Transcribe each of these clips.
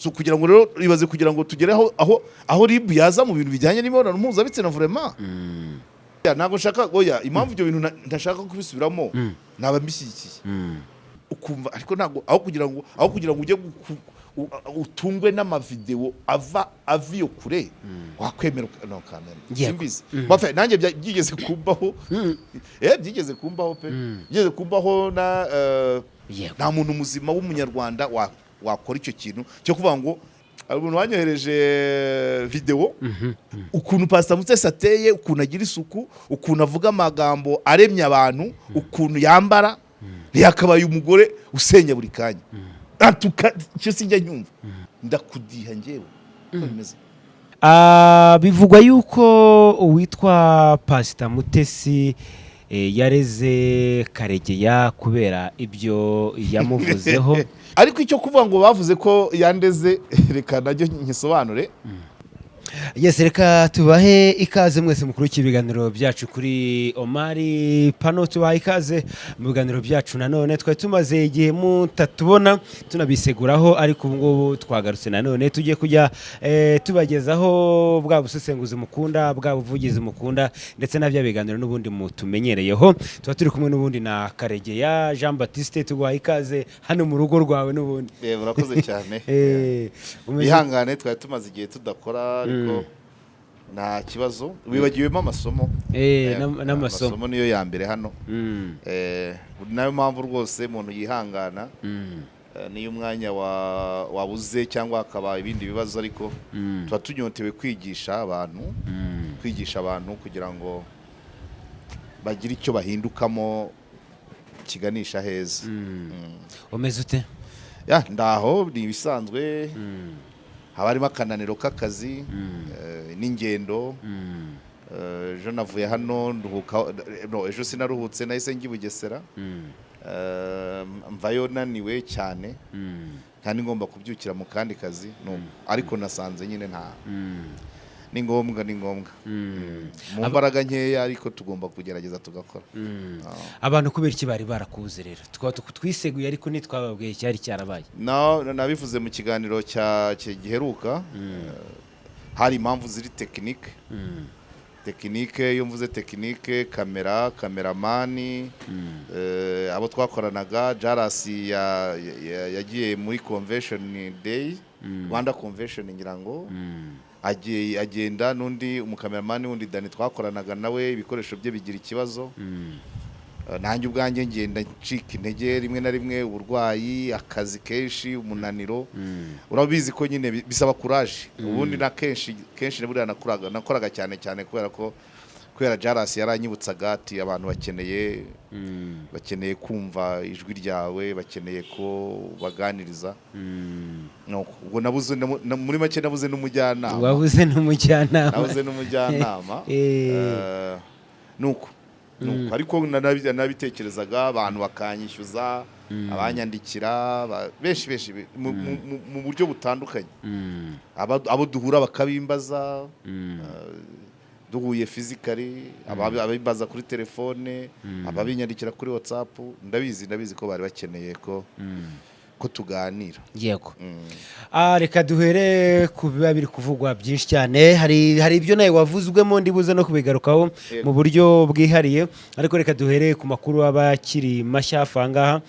So kugira ngo rero ibaze, kugira ngo tugere aho RIB yaza mu bintu bijyanye n'imibonano mpuzabitsina, vraiment. Ya, ntabwo nshaka, oya, impamvu ibyo bintu ntashaka kubisubiramo, naba mbishyigikiye ukumva, ariko ntabwo aho kugira ngo ujye utungwe n'amavideo ava iyo kure, wakwemera no kamera. Simbizi. Bafe, nanjye byigeze kumbaho, byigeze kumbaho pe, byigeze kumbaho na nta muntu muzima w'Umunyarwanda wakora icyo kintu cyo kuvuga ngo hari umuntu wanyohereje video, ukuntu Pastor Mutesi ateye, ukuntu agira isuku, ukuntu avuga amagambo aremye abantu, ukuntu yambara, ntiyakabaye umugore usenya buri kanya. Atuka icyo sinjya nyumva, ndakudiha njyewe uko bimeze. Ah, bivugwa yuko uwitwa Pasita Mutesi yareze Karegeya kubera ibyo yamuvuzeho. Ariko icyo kuvuga ngo bavuze ko yandeze, reka najyo nkisobanure. Yes, reka tubahe ikaze mwese mukurikiye ibiganiro byacu kuri Omari Pano. Tubahe ikaze mu biganiro byacu nanone. Twari tumaze igihe mutatubona, tunabiseguraho, ariko ubu ngubu twagarutse nanone. Tugiye kujya tubagezaho bwa busesenguzi mukunda, bwa buvugizi mukunda, ndetse na bya biganiro n'ubundi mutumenyereyeho. Tuba turi kumwe n'ubundi na Karegeya Jean Baptiste. Tuguhaye ikaze hano mu rugo rwawe n'ubundi. Murakoze cyane. Ihangane, twari tumaze igihe tudakora, ariko nta kibazo, wibagiwemo amasomo. N'amasomo. Amasomo niyo ya mbere hano. Nayo mpamvu rwose umuntu yihangana niyo umwanya wabuze cyangwa hakaba ibindi bibazo, ariko tuba tunyotewe kwigisha abantu, kwigisha abantu kugira ngo bagire icyo bahindukamo kiganisha heza. Umeze ute? Ya, ndaho, ni ibisanzwe. Haba harimo akananiro k'akazi n'ingendo. Ejo navuye hano nduhuka, no, ejo sinaruhutse, nahise njya i Bugesera. Mvayo naniwe cyane kandi ngomba kubyukira mu kandi kazi. Ariko nasanze nyine nta ni ngombwa, ni ngombwa mu mbaraga nkeya, ariko tugomba kugerageza tugakora. Abantu kubera iki bari barakubuze rero? Tukaba twiseguye, ariko ntitwababwiye icyari cyarabaye. No, nabivuze mu kiganiro cya giheruka. Hari impamvu ziri technique. Technique, iyo mvuze technique, kamera, cameraman, abo twakoranaga, Jarasi yagiye muri convention day, Rwanda Convention ngira ngo, agiye agenda n'undi umukameramani wundi Dani twakoranaga nawe, ibikoresho bye bigira ikibazo. Nanjye ubwanjye ngenda ncika intege rimwe na rimwe, uburwayi, akazi kenshi, umunaniro. Urabizi ko nyine bisaba courage. Ubundi na kenshi kenshi buriya nakoraga cyane cyane kubera ko kubera Jarasi yaranyibutsaga ati abantu bakeneye kumva ijwi ryawe, bakeneye ko baganiriza. Nuko ubwo nabuze muri make nabuze n'umujyanama. Wabuze n'umujyanama. Nabuze n'umujyanama. Nuko ariko nabitekerezaga, abantu bakanyishyuza, abanyandikira benshi benshi mu buryo butandukanye, abo duhura bakabimbaza, duhuye physically, ababimbaza kuri telefone, ababinyandikira kuri WhatsApp. Ndabizi ko bari bakeneye ko tuganira. Yego. Ah, reka duhere ku biba biri kuvugwa byinshi cyane. Hari ibyo nawe wavuzwemo, ndibuze no kubigarukaho mu buryo bwihariye, ariko reka duhere ku makuru aba akiri mashya hafi aha ngaha.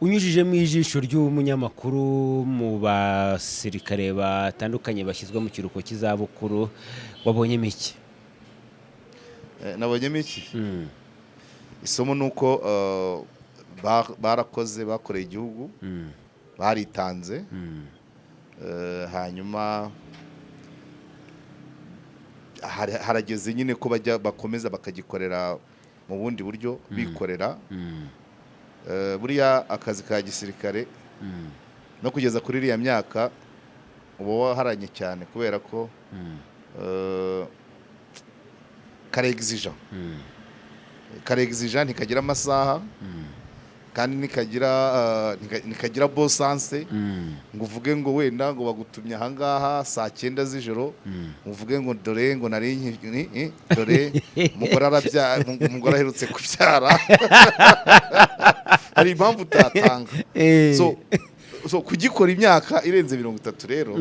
Unyujije mu ijisho ry'umunyamakuru, mu basirikare batandukanye bashyizwe mu kiruhuko cy'izabukuru, wabonyemo iki? Nabonyemo iki? Isomo ni uko barakoze, bakoreye igihugu, baritanze. Hanyuma harageze nyine ko bajya bakomeza bakagikorera mu bundi buryo bikorera. Buriya akazi ka gisirikare no kugeza kuri iriya myaka uba waharanye cyane, kubera ko karexija karexija, ntikagira amasaha kandi ntikagira bosanse ngo uvuge ngo wenda ngo bagutumye ahangaha saa 9 z'ijoro, ngo uvuge ngo dore ngo nari dore umugore arabya, umugore aherutse kubyara, hari impamvu utatanga. So So kugikora imyaka irenze 30 rero,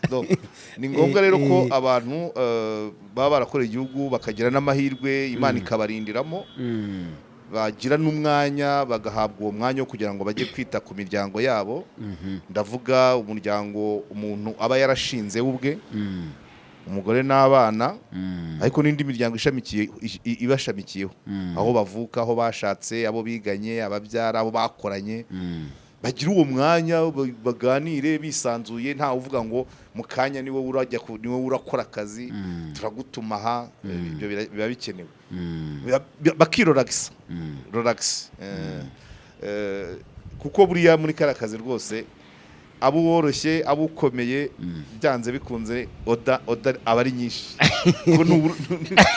Donc, ni ngombwa rero ko abantu baba barakoreye igihugu, bakagira n'amahirwe, Imana ikabarindiramo, bagira n'umwanya, bagahabwa uwo mwanya wo kugira ngo bajye kwita ku miryango yabo. Ndavuga umuryango umuntu aba yarashinze we ubwe, umugore n'abana, ariko n'indi miryango ishamikiye, ibashamikiyeho, aho bavuka, aho bashatse, abo biganye, ababyara, abo bakoranye. Bagira uwo mwanya, baganire bisanzuye, ntawe uvuga ngo mu kanya niwe urajya niwe urakora akazi, turagutuma aha. Ibyo biba bikenewe. Bakiroragisa, relax, kuko buriya muri kariya kazi rwose, abo woroshye, abo ukomeye, byanze bikunze order aba ari nyinshi, kuko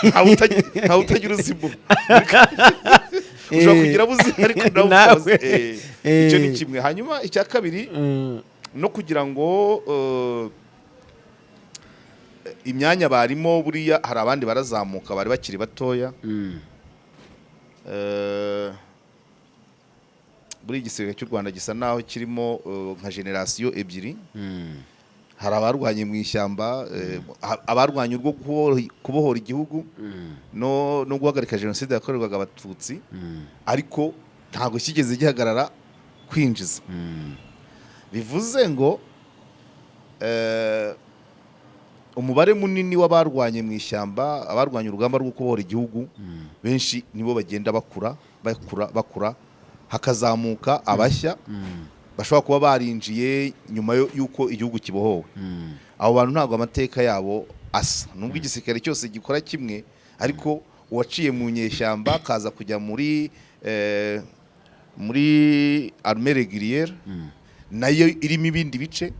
ntawe utagira uzimu. Ushobora kugira abo uzi ariko nawe Nawe. utazi. Icyo ni kimwe. Hanyuma icya kabiri, no kugira ngo imyanya barimo, buriya hari abandi barazamuka bari bakiri batoya. Buriya igisirikare cy'u Rwanda gisa naho kirimo nka génération ebyiri. Hari abarwanye mu ishyamba, abarwanye urwo kubohora igihugu no guhagarika jenoside yakorerwaga Abatutsi, ariko ntabwo kigeze gihagarara kwinjiza. Bivuze ngo umubare munini w'abarwanye mu ishyamba, abarwanye urugamba rwo kubohora igihugu, benshi nibo bagenda bakura, bakura, bakura, hakazamuka abashya bashobora kuba barinjiye nyuma y'uko igihugu kibohowe. Abo bantu ntabwo amateka yabo asa, nubwo igisirikare cyose gikora kimwe, ariko uwaciye mu nyeshyamba akaza kujya muri armée régulière, nayo irimo ibindi bice,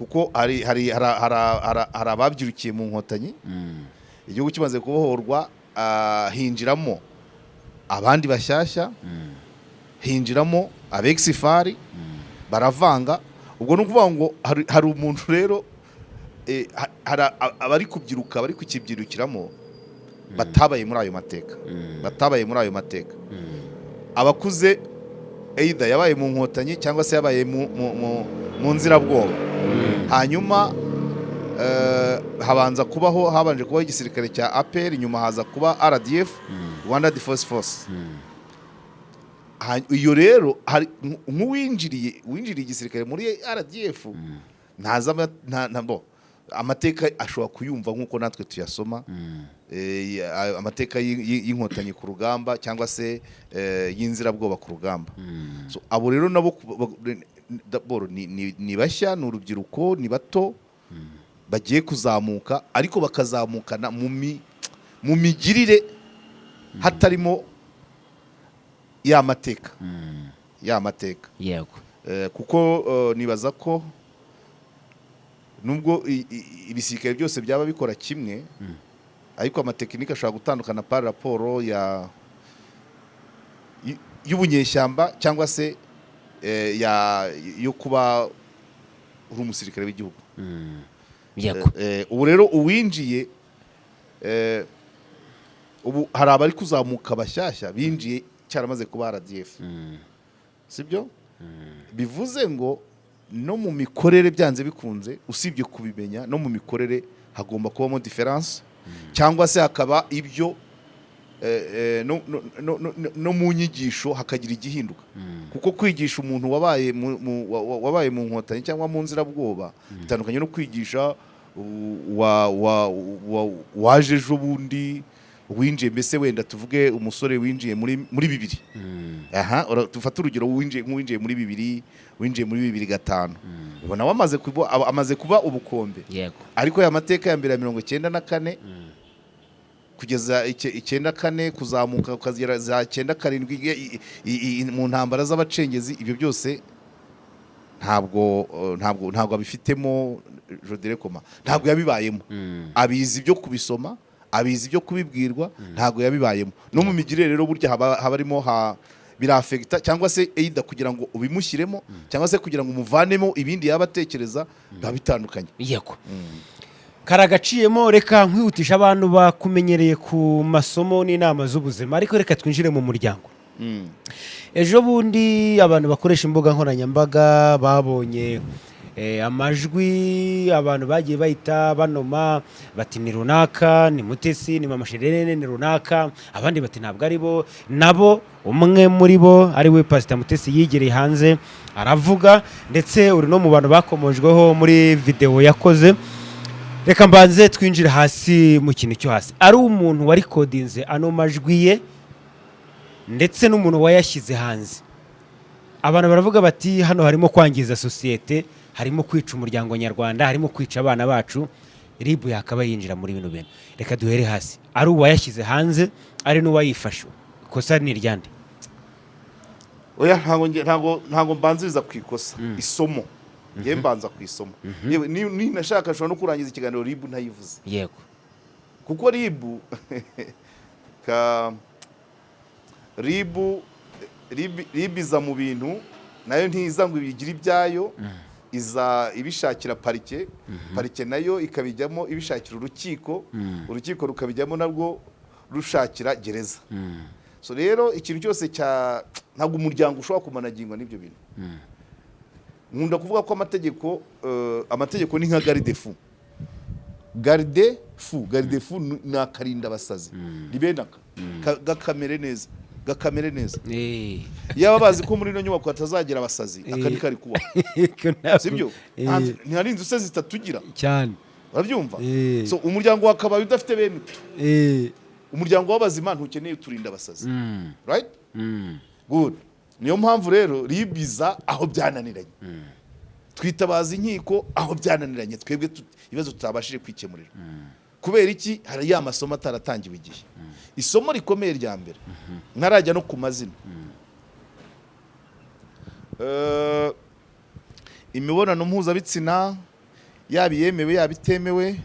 kuko hari ababyirukiye mu Nkotanyi. Igihugu kimaze kubohorwa, hinjiramo abandi bashyashya, hinjiramo aba ex-FAR, baravanga. Ubwo ni ukuvuga ngo hari umuntu rero, hari abari kubyiruka, bari kukibyirukiramo, batabaye muri ayo mateka, batabaye muri ayo mateka. Abakuze, either yabaye mu Nkotanyi cyangwa se yabaye mu nzirabwoba. Hanyuma habanza kubaho, habanje kubaho igisirikare cya APR, nyuma haza kuba RDF, Rwanda Defense Force. Iyo rero hari nk'uwinjiriye, winjiriye igisirikare muri RDF, ntazi bo amateka ashobora kuyumva nk'uko natwe tuyasoma, amateka y'Inkotanyi ku rugamba cyangwa se y'inzirabwoba ku rugamba. So, abo rero nabo d'abord ni bashya, ni urubyiruko, ni bato bagiye kuzamuka, ariko bakazamukana mu migirire hatarimo ya mateka, ya mateka. Kuko nibaza ko nubwo ibisirikare byose byaba bikora kimwe, ariko amatekinike ashobora gutandukana par rapport ya y'ubunyeshyamba cyangwa se yo kuba uri umusirikare w'igihugu. Ubu rero uwinjiye, ubu hari abari kuzamuka bashyashya binjiye cyaramaze kuba RDF, sibyo? Bivuze ngo no mu mikorere, byanze bikunze, usibye kubimenya, no mu mikorere hagomba kubamo différence, cyangwa se hakaba ibyo no mu nyigisho hakagira igihinduka, kuko kwigisha umuntu wabaye mu Nkotanyi cyangwa mu nzirabwoba bitandukanye no kwigisha waje ejo bundi, winjiye, mbese wenda tuvuge umusore winjiye muri bibiri. Aha dufate urugero, winjiye, nk'uwinjiye muri bibiri, winjiye muri 2005, ubona we amaze kuba ubukombe, ariko aya mateka ya mbere ya 94 kugeza 94, kuzamuka ukagera za 97, mu ntambara z'abacengezi, ibyo byose ntabwo abifitemo, je dirais comment, ntabwo yabibayemo. Abizi ibyo kubisoma, abizi ibyo kubibwirwa, ntabwo yabibayemo. No mu migirire rero burya haba harimo birafekita, cyangwa se either kugira ngo ubimushyiremo cyangwa se kugira ngo umuvanemo ibindi yaba atekereza, biba bitandukanye. Yego, karagaciyemo. Reka nkwihutisha, abantu bakumenyereye ku masomo n'inama z'ubuzima, ariko reka twinjire mu muryango. Ejo bundi abantu bakoresha imbuga nkoranyambaga babonye amajwi, abantu bagiye bahita banoma bati ni runaka, ni Mutesi, ni Mama Charlene, ni runaka, abandi bati ntabwo ari bo. Nabo umwe muri bo ari we Pasita Mutesi yigereye hanze aravuga, ndetse uri no mu bantu bakomojweho muri videwo yakoze. Reka mbanze twinjire hasi mu kintu cyo hasi, ari umuntu warikodinze ano majwi ye ndetse n'umuntu wayashyize hanze. Abantu baravuga bati hano harimo kwangiza sosiyete, harimo kwica umuryango nyarwanda, harimo kwica abana bacu, RIB yakaba yinjira muri bino bintu. Reka duhere hasi, ari uwayashyize hanze, ari n'uwayifashe, ikosa ni iryande? Oya, ntabwo mbanziriza ku ikosa, isomo ngewe mbanza ku isomo. Yewe, ninashaka nshobora no kurangiza ikiganiro RIB ntayivuze. Kuko RIB ka RIB RIB iza mu bintu nayo ntiza ngo ibigire ibyayo, iza ibishakira parike, parike nayo ikabijyamo ibishakira urukiko, urukiko rukabijyamo narwo rushakira gereza. So rero ikintu cyose cya ntabwo umuryango ushobora kumanagingwa n'ibyo bintu. Nkunda kuvuga ko amategeko ni nka garde-fou. Garde-fou, garde-fou ni akarinda abasazi, ni bene aka. Gakamere neza, gakamere neza. Yaba bazi ko muri ino nyubako hatazagira abasazi, aka ni kari kubaho, sibyo? Ntihari inzu se zitatugira? Cyane. Urabyumva? So umuryango wakabaye udafite bene utu. Umuryango w'abazima ntukeneye uturinda abasazi, right? Good. Niyo mpamvu rero RIB iza aho byananiranye, twitabaza inkiko aho byananiranye, twebwe ibibazo tutabashije kwikemurira. Kubera iki? Hari ya masomo ataratangiwe igihe. Isomo rikomeye rya mbere, ntarajya no ku mazina, imibonano mpuzabitsina, yaba iyemewe yaba itemewe,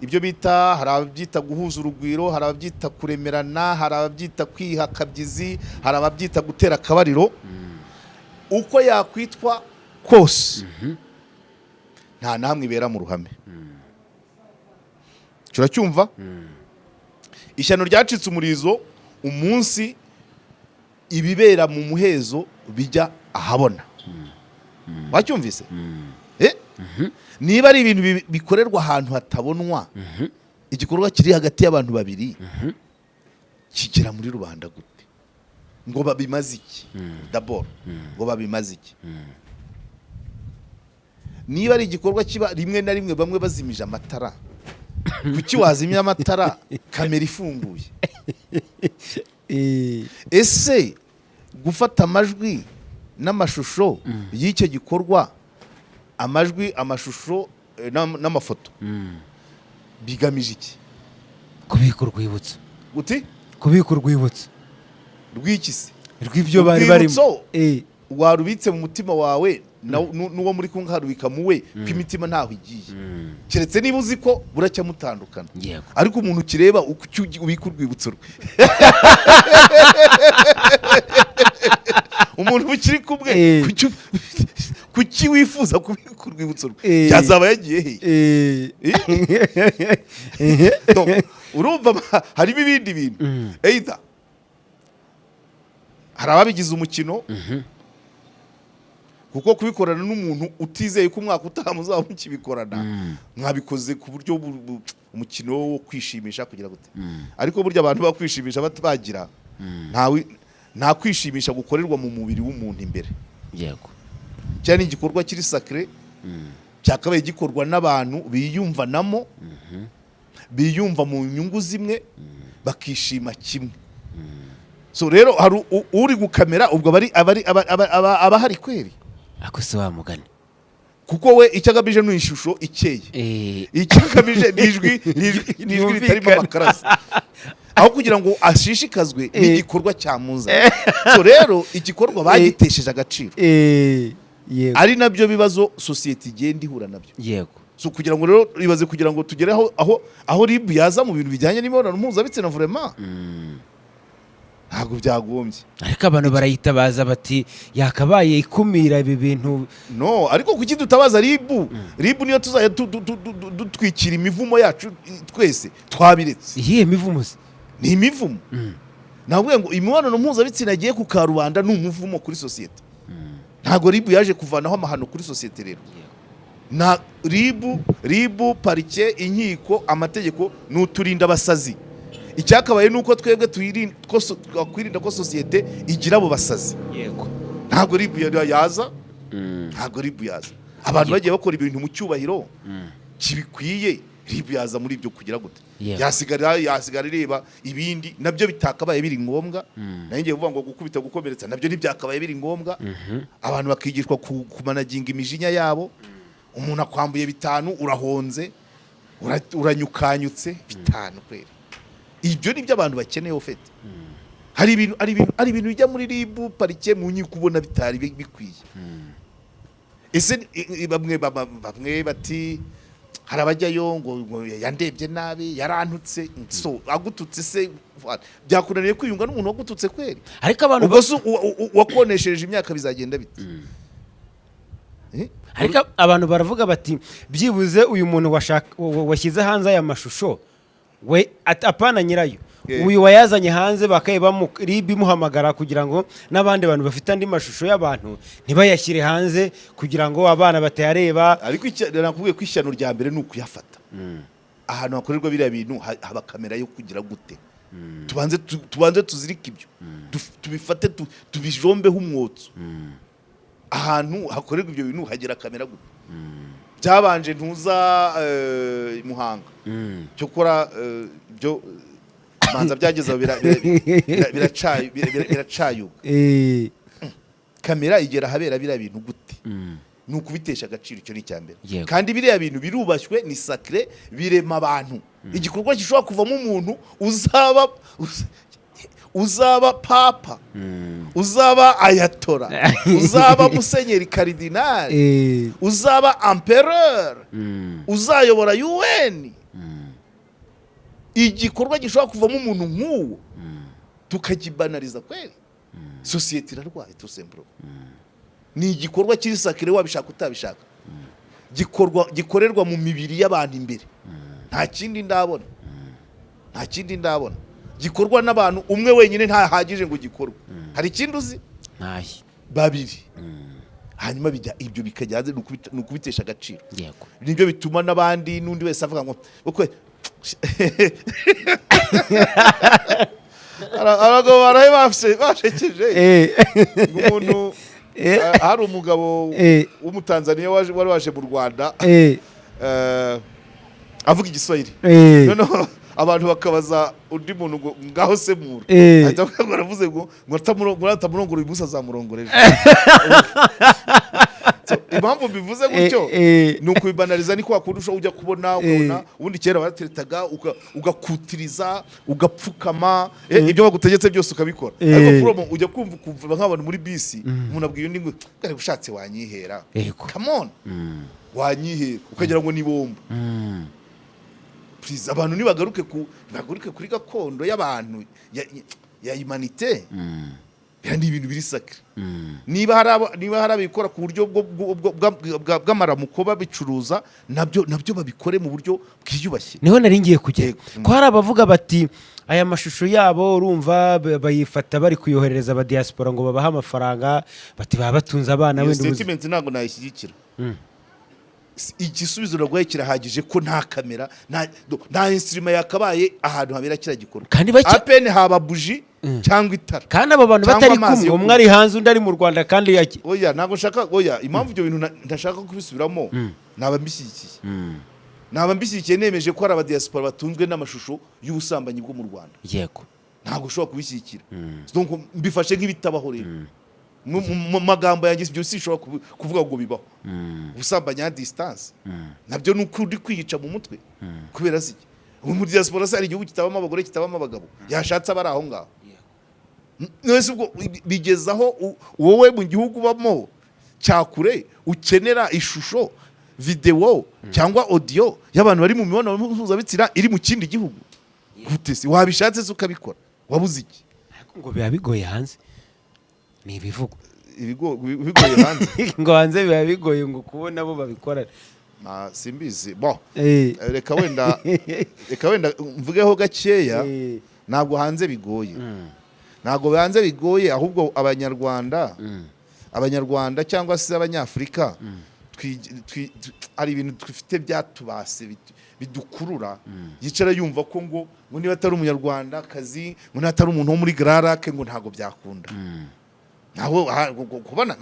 ibyo bita, hari ababyita guhuza urugwiro, hari ababyita kuremerana, hari ababyita kwiha akabyizi, hari ababyita gutera akabariro, uko yakwitwa kose nta na hamwe ibera mu ruhame. Turacyumva ishyano ryacitse umurizo umunsi ibibera mu muhezo bijya ahabona. Wacyumvise? Niba ari ibintu bikorerwa ahantu hatabonwa, igikorwa kiri hagati y'abantu babiri kigera muri rubanda gute? Ngo babimaze iki? D'abord, ngo babimaze iki? Niba ari igikorwa kiba rimwe na rimwe bamwe bazimije amatara, kuki wazimya amatara kamera ifunguye? Ese gufata amajwi n'amashusho y'icyo gikorwa, amajwi, amashusho n'amafoto, bigamije iki? Kubika urwibutso. Uti? Kubika urwibutso. Rw'iki se? Rw'ibyo bari barimo. Urwibutso warubitse mu mutima wawe, n'uwo muri kumwe harubika muwe, ko imitima ntaho igiye, keretse niba uzi ko buracya mutandukana. Ariko umuntu ukireba uko ubika urwibutso rwe, umuntu ukiri kumwe, kuki wifuza kubika urwibutso rwe? Yazaba yagiye he? Donc, urumva harimo ibindi bintu. Either hari ababigize umukino, kuko kubikorana n'umuntu utizeye ko umwaka utaha muzaba mukibikorana, mwabikoze ku buryo umukino wo kwishimisha kugira gute. Ariko burya abantu bakwishimisha bagira nta kwishimisha gukorerwa mu mubiri w'umuntu imbere. Cyane igikorwa kiri sacré cyakabaye gikorwa n'abantu biyumvanamo, biyumva mu nyungu zimwe, bakishima kimwe. So rero hari uri gukamera, ubwo abari abahari kweri. Ako se wa mugani. Kuko we icyo agamije ni ishusho ikeye, icyo agamije ni ijwi ritarimo Yumvikana. amakaraza, aho kugira ngo ashishikazwe n'igikorwa cyamuzanye. So rero igikorwa bagitesheje agaciro, ari nabyo bibazo sosiyete igenda ihura nabyo. So kugira ngo rero ibaze, kugira ngo tugere aho RIB yaza mu bintu bijyanye n'imibonano mpuzabitsina, vraiment ntabwo byagombye. Ariko abantu barayitabaza bati yakabaye ikumira ibi bintu. No, ariko kuki dutabaza RIB? RIB niyo tuzajya dutwikira imivumo yacu twese twabiretse. Iyihe mivumo se? Ni imivumo. Navuga ngo imibonano mpuzabitsina yagiye ku karubanda ni umuvumo kuri sosiyete. Ntabwo RIB yaje kuvanaho amahano kuri sosiyete. Rero na RIB, parike, inkiko, amategeko ni uturinda abasazi. Icyakabaye ni uko twebwe twakwirinda ko sosiyete igira abo basazi. Ntabwo RIB yaza, ntabwo RIB yaza. Abantu bagiye bakora ibintu mu cyubahiro kibikwiye, RIB yaza muri ibyo kugira gute? Yasigara ireba ibindi nabyo bitakabaye biri ngombwa. Nayo ngiye kuvuga ngo gukubita, gukomeretsa nabyo ntibyakabaye biri ngombwa. Abantu bakigishwa kumanaginga imijinya yabo. Umuntu akwambuye 5, urahonze, uranyukanyutse 5 kweri. Ibyo ni byo abantu bakeneye. Ufite hari ibintu bijya muri RIB, parike, mu nkiko, ubona bitari bikwiye. Ese bamwe bati hari abajyayo ngo yandebye nabi, yarantutse. So agututse se byakunaniye kwiyunga n'umuntu wagututse kweri? Ariko abantu Ubwo se wakoneshereje imyaka bizagenda bite? Eh? Ariko abantu baravuga bati byibuze uyu muntu washyize hanze aya mashusho we, apana nyirayo, uyu wayazanye hanze, bakaye RIB imuhamagara kugira ngo n'abandi bantu bafite andi mashusho y'abantu ntibayashyire hanze, kugira ngo abana batayareba. Ariko nakubwiye ko ishyano rya mbere ni ukuyafata. Ahantu hakorerwa biriya bintu haba kamera yo kugira gute? Tubanze tuzirike ibyo, tubifate, tubijombeho umwotso. Ahantu hakorerwa ibyo bintu hagera kamera gute? Byabanje ntuza Muhanga cyokora byo manza byageze aho biracayuka. Kamera igera ahabera biriya bintu gute? Ni ukubitesha agaciro, icyo ni icya mbere. Kandi biriya bintu birubashywe, ni sacré, birema abantu. Igikorwa gishobora kuvamo umuntu uzaba papa, uzaba ayatora, uzaba musenyeri, karidinali, uzaba empereur, uzayobora UN. Igikorwa gishobora kuvamo umuntu nk'uwo tukakibanariza kweri, sosiyete irarwaye tusemburo. Ni igikorwa kiri sacré, wabishaka utabishaka, gikorerwa mu mibiri y'abantu imbere. Nta kindi ndabona, nta kindi ndabona gikorwa n'abantu umwe wenyine ntahagije ngo gikorwe. Hari ikindi uzi? Ntahi. Babiri, hanyuma bijya ibyo bikajya hanze, ni ukubitesha agaciro. Nibyo bituma n'abandi n'undi wese avuga ngo ukwe. Abagabo baraye bashekeje umuntu. Hari umugabo w'Umutanzaniya wari waje mu Rwanda, avuga Igiswahili. Noneho abantu bakabaza undi muntu ngo ngaho semura. Ahita avuga ngo aravuze ngo atamurongora uyu munsi, azamurongora ejo. So, impamvu mbivuze gutyo ni ukubibanariza. Ni kwa kundi ushobora ujya kubona ukabona ubundi kera barateretaga ugakutiriza, ugapfukama, ibyo bagutegetse byose ukabikora. Ariko promo ujya kumva ukumva nk'abantu muri bisi, umuntu abwiye undi ngo kare ushatse wanyihera. Come on, wanyihera, ukagira ngo ni bombo. Please, abantu nibagaruke kuri gakondo y'abantu ya humanité. Biriya ni ibintu biri sacré. Niba hari ababikora ku buryo bw'amaramuko babicuruza, nabyo babikore mu buryo bwiyubashye. Niho nari ngiye kugera. Yego. Ko hari abavuga bati aya mashusho yabo, urumva, bayifata bari kuyoherereza aba diaspora ngo babahe amafaranga, bati baba batunze abana Iyo wenda statement ntabwo nayishyigikira. Igisubizo naguhaye kirahagije ko nta kamera, nta instrument yakabaye ahantu habera kiriya gikorwa. Kandi apene haba buji cyangwa itara kandi abo bantu cyangwa batari amazi kumwe, yo umwe kunywa. ari hanze, undi ari mu Rwanda, kandi Oya, ntabwo nshaka, oya. Impamvu ibyo bintu ntashaka kubisubiramo, naba mbishyigikiye, naba mbishyigikiye nemeje ko hari abadiaspora batunzwe n'amashusho y'ubusambanyi bwo mu Rwanda. Ntabwo ushobora kubishyigikira. Donc mbifashe nk'ibitabaho. Rero mu magambo yanjye ibyo sinshobora kuvuga ngo bibaho. Ubusambanyi à distance nabyo ni ukuri kwiyica mu mutwe. Kubera se iki? Ubu muri diaspora se hari igihugu kitabamo abagore, kitabamo abagabo? Yashatse abari aho ngaho. None ubwo bigeze aho wowe mu gihugu ubamo cyakure ukenera ishusho videwo cyangwa audio y'abantu bari mu mibonano mpuzabitsina iri mu kindi gihugu gute se? Wabishatse se ukabikora, wabuze iki? Ariko ngo biba bigoye hanze, ni ibivugwa. Bigoye hanze? Ngo hanze biba bigoye ngo kubona abo babikora. Ah, simbizi. Bon, reka wenda mvugeho gakeya. Ntabwo hanze bigoye. Ntabwo banze bigoye, ahubwo Abanyarwanda cyangwa se Abanyafurika hari ibintu dufite byatubase, bidukurura. Yicara yumva ko ngo niba atari Umunyarwanda kazi, ngo niba atari umuntu wo muri Grands Lacs, ngo ntabwo byakunda. Naho kubona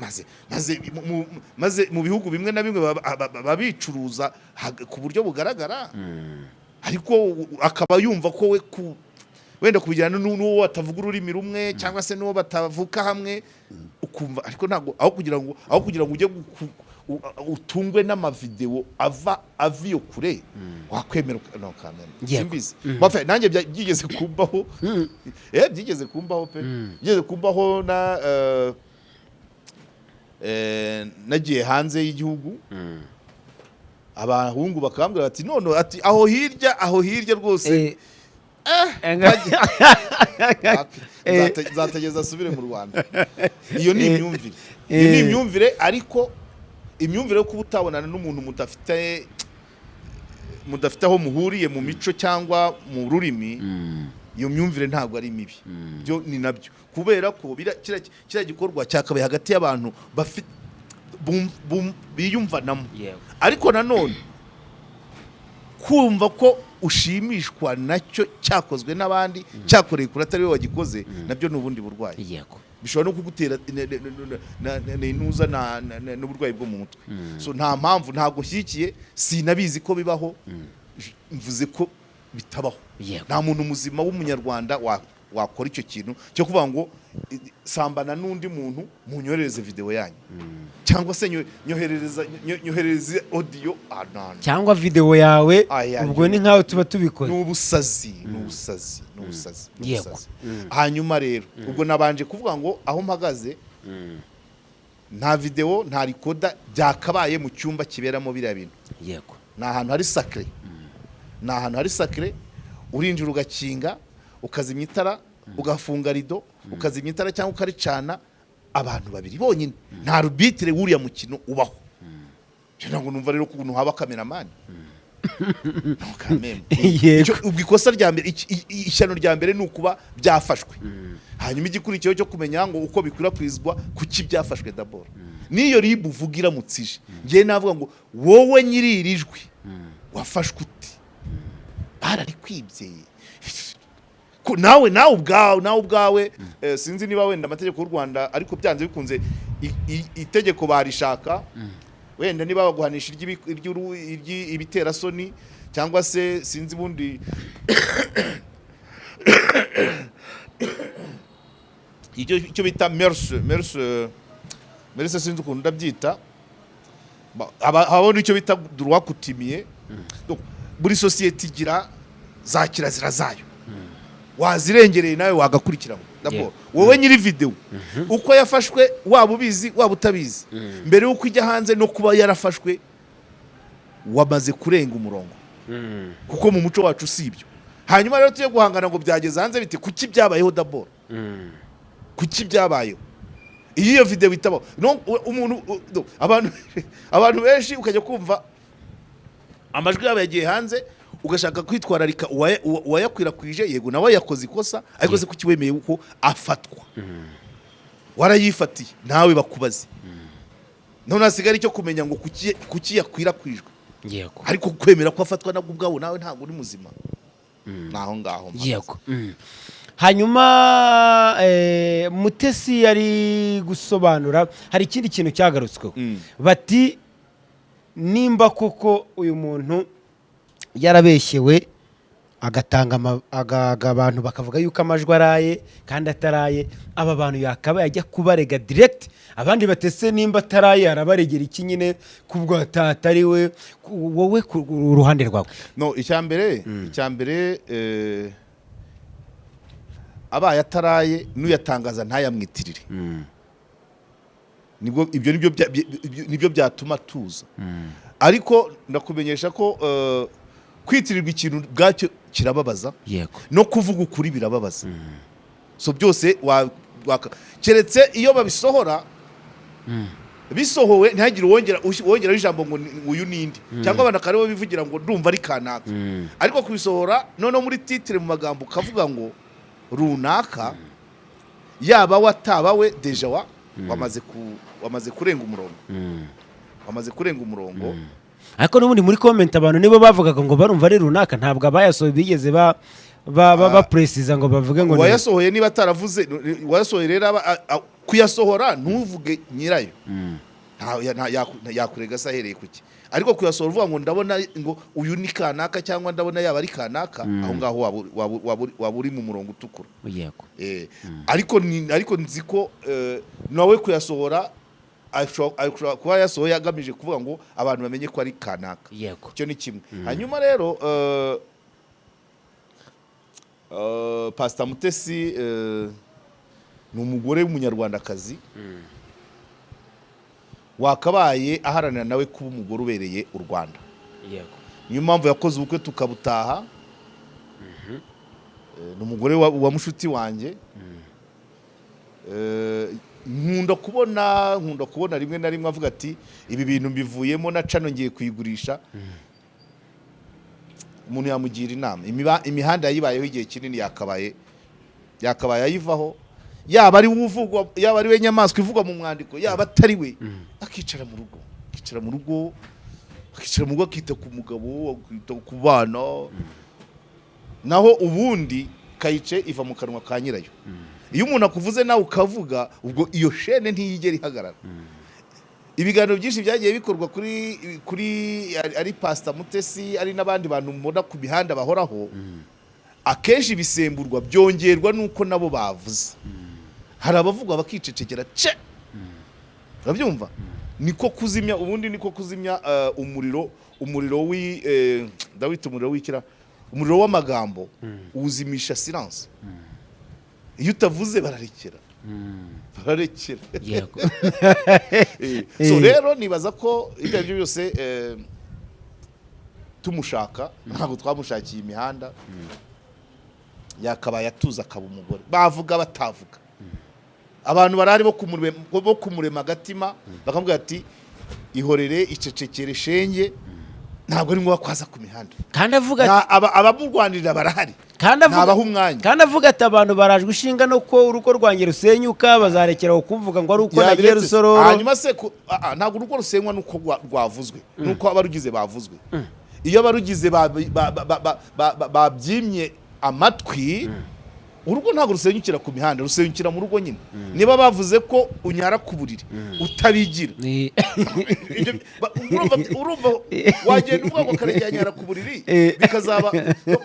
maze mu bihugu bimwe na bimwe babicuruza ku buryo bugaragara, ariko akaba yumva ko we wenda kubijyana n'uwo batavuga ururimi rumwe cyangwa se n'uwo batavuka hamwe, ukumva ariko ntabwo aho kugira ngo ujye utungwe n'amavideo ava iyo kure, wakwemera no kamera. Simbizi. Bafe, nanjye byigeze kumbaho, byigeze kumbaho pe, byigeze kumbaho na nagiye hanze y'igihugu, abahungu bakambwira bati none, ati aho hirya rwose. Wapi? Nzategereza asubire mu Rwanda. Iyo ni imyumvire, iyo ni imyumvire. Ariko imyumvire yo kuba utabonana n'umuntu mudafite aho muhuriye mu mico cyangwa mu rurimi, iyo myumvire ntabwo ari mibi. Byo ni nabyo, kubera ko kiriya gikorwa cyakabaye hagati y'abantu bafite biyumvanamo. Ariko nanone kumva ko ushimishwa nacyo cyakozwe n'abandi, cyakoreye kure, atari we wagikoze, nabyo ni ubundi burwayi. Bishobora no kugutera intuza n'uburwayi bwo mu mutwe. So nta mpamvu, ntabwo nshyigikiye, sinabizi ko bibaho, mvuze ko bitabaho. Nta muntu muzima w'Umunyarwanda wakora icyo kintu cyo kuvuga ngo sambana n'undi muntu, munyoherereze video yanyu, cyangwa se nyoherereze audio. Ah, no, no. Cyangwa videwo yawe. Aya, ubwo ni nkaho tuba tubikoze. Ni ubusazi, ni ubusazi, ni ubusazi, ni ubusazi. Hanyuma rero ubwo nabanje kuvuga ngo aho mpagaze, nta video, nta recorder byakabaye mu cyumba kiberamo biriya bintu. Ni ahantu hari sacré, ni ahantu hari sacré. Urinjira, ugakinga, ukazimya itara, ugafunga rido, ukazimya itara cyangwa ukaricana, abantu babiri bonyine, nta arbitre w'uriya mukino ubaho. Ntabwo numva rero ukuntu haba cameraman. No, kameme. Ubwo ikosa rya mbere, ishyano rya mbere ni ukuba byafashwe. Hanyuma igikurikiyeho cyo kumenya ngo uko bikwirakwizwa, kuki byafashwe d'abord. N'iyo RIB uvuga iramutse ije, ngewe navuga ngo wowe nyiri iri jwi wafashwe ute? Bararikwibye? Ko nawe ubwawe sinzi niba wenda amategeko y'u Rwanda, ariko byanze bikunze itegeko barishaka, wenda niba baguhanisha ibiterasoni cyangwa se sinzi ubundi icyo bita mœurs, sinzi ukuntu ndabyita. Habaho n'icyo bita droit coutumier. Donc, buri sosiyete igira za kirazira zayo, wazirengereye nawe wagakurikiranwa. D'abord wowe nyiri video, uko yafashwe, waba ubizi waba utabizi, mbere y'uko ijya hanze no kuba yarafashwe, wamaze kurenga umurongo, kuko mu muco wacu si ibyo. Hanyuma rero tujye guhangana ngo byageze hanze bite? Kuki byabayeho d'abord? Kuki byabayeho? Iyo video itabaho, no, umuntu no, abantu benshi ukajya kumva amajwi yabo yagiye hanze, ugashaka kwitwararika uwayakwirakwije. Yego, nawe yakoze ikosa, ariko se kuki wemeye ko afatwa? Warayifatiye, nawe bakubaze. None hasigara icyo kumenya ngo kuki yakwirakwijwe. Ariko kwemera ko afatwa nabwo ubwawe, nawe ntabwo uri muzima. Ni aho ngaho mpagaze. Yego. Hanyuma Mutesi yari gusobanura, hari ikindi kintu cyagarutsweho. Bati nimba koko uyu muntu yarabeshyewe, agatanga abantu bakavuga yuko amajwi araye kandi ataraye, aba bantu yakabaye ajya kubarega direct. Abandi batese nimba ataraye arabaregera iki nyine kubwo atari we? Wowe ku ruhande rwawe? No, icya mbere, abaye ataraye, n'uyatangaza ntayamwitirire. Nibwo ibyo nibyo byatuma tuza. Ariko ndakumenyesha ko kwitirirwa ikintu ubwacyo kirababaza. No kuvuga ukuri birababaza. So byose keretse iyo babisohora, bisohowe ntihagire uwongeraho ijambo ngo uyu nindi, cyangwa abantu akaba aribo bivugira ngo ndumva ari kanaka. Ariko kubisohora noneho muri titre, mu magambo ukavuga ngo runaka. Yaba wataba we, déjà wa wamaze kurenga umurongo, wamaze kurenga umurongo. Ariko n'ubundi muri comment abantu nibo bavugaga ngo barumva ari runaka. Ntabwo abayasohoye bigeze ba baprécisa ngo bavuge ngo Uwayasohoye niba ataravuze, uwayasohoye rero kuyasohora ntuvuge nyirayo, yakurega se ahereye kuki? Ariko kuyasohora uvuga ngo ndabona ngo uyu ni kanaka cyangwa ndabona yaba ari kanaka, aho ngaho waba uri mu murongo utukura. Ariko nzi ko nawe kuyasohora ashobora kuba yasohoye agamije kuvuga ngo abantu bamenye ko ari kanaka. Icyo ni kimwe. Hanyuma rero Pastor Mutesi ni umugore w'Umunyarwandakazi wakabaye aharanira nawe kuba umugore ubereye u Rwanda. Niyo mpamvu yakoze ubukwe tukabutaha. Ni umugore wa mushuti wanjye. Nkunda kubona rimwe na rimwe avuga ati: "Ibi bintu mbivuyemo na cano ngiye kuyigurisha." Umuntu yamugira inama. Imihanda yayibayeho igihe kinini, yakabaye ayivaho, yaba ari we uvugwa, yaba ari we nyamaswa ivugwa mu mwandiko, yaba atari we, akicara mu rugo, akicara mu rugo, akicara mu rugo, akita ku mugabo, akita ku bana. Naho ubundi kayice iva mu kanwa ka nyirayo. Iyo umuntu akuvuze nawe ukavuga, ubwo iyo chaîne ntiyigera ihagarara. Ibiganiro byinshi byagiye bikorwa kuri ari Pastor Mutesi, ari n'abandi bantu mubona ku mihanda bahoraho, akenshi bisemburwa, byongerwa n'uko nabo bavuze. Hari abavugwa bakicecekera ce, urabyumva? Niko kuzimya, ubundi niko kuzimya umuriro ndawita umuriro w'ikira, umuriro w'amagambo uwuzimisha silence. Iyo utavuze bararekera, bararekera. So rero nibaza ko ibyo ari byo byose, tumushaka ntabwo twamushakiye imihanda. Yakabaye atuza akaba umugore, bavuga batavuga. Abantu barahari bo kumurema agatima, bakamubwira ati: "Ihorere, icecekere shenge, ntabwo ari ngombwa kwaza ku mihanda." Kandi avuga ati Abamurwanirira barahari. Kandi avuga Ntabaha umwanya. Kandi avuga ati: "Abantu barajwe ishinga no ko urugo rwanjye rusenyuka, bazarekera kumvuga ngo ari uko nagiye Yabiretse se. Rusororo." Hanyuma se ntabwo urugo rusenywa nuko rwavuzwe, nuko abarugize bavuzwe. Iyo abarugize babyimye amatwi, urugo ntabwo rusenyukira ku mihanda, rusenyukira mu rugo nyine. Niba bavuze ko unyara ku buriri utabigira, urumva wagenda uvuga ngo Karegeya anyara ku buriri, bikazaba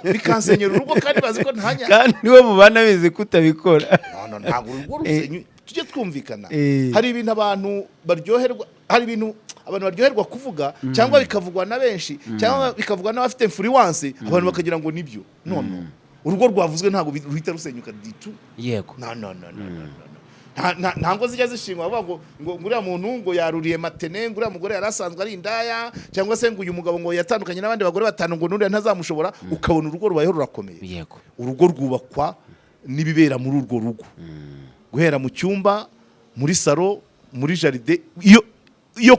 bikansenyera urugo kandi bazi ko ntanya? Kandi niwe mubana bizi ko utabikora. No, ntabwo urugo rusenyu. Tujye twumvikana. Hari ibintu abantu baryoherwa, hari ibintu abantu baryoherwa kuvuga, cyangwa bikavugwa na benshi, cyangwa bikavugwa n'abafite influence, abantu bakagira ngo nibyo. No, urugo rwavuzwe ntabwo ruhita rusenyuka ditu. No, no, no, no, no, no. Nta ngo zijya zishingwa bavuga ngo uriya muntu ngo yaruriye matene, ngo uriya mugore yari asanzwe ari indaya, cyangwa se ngo uyu mugabo ngo yatandukanye n'abandi bagore batanu, ngo n'uriya ntazamushobora, ukabona urugo rubayeho rurakomeye. Urugo rwubakwa n'ibibera muri urwo rugo, guhera mu cyumba, muri salon, muri jardin, iyo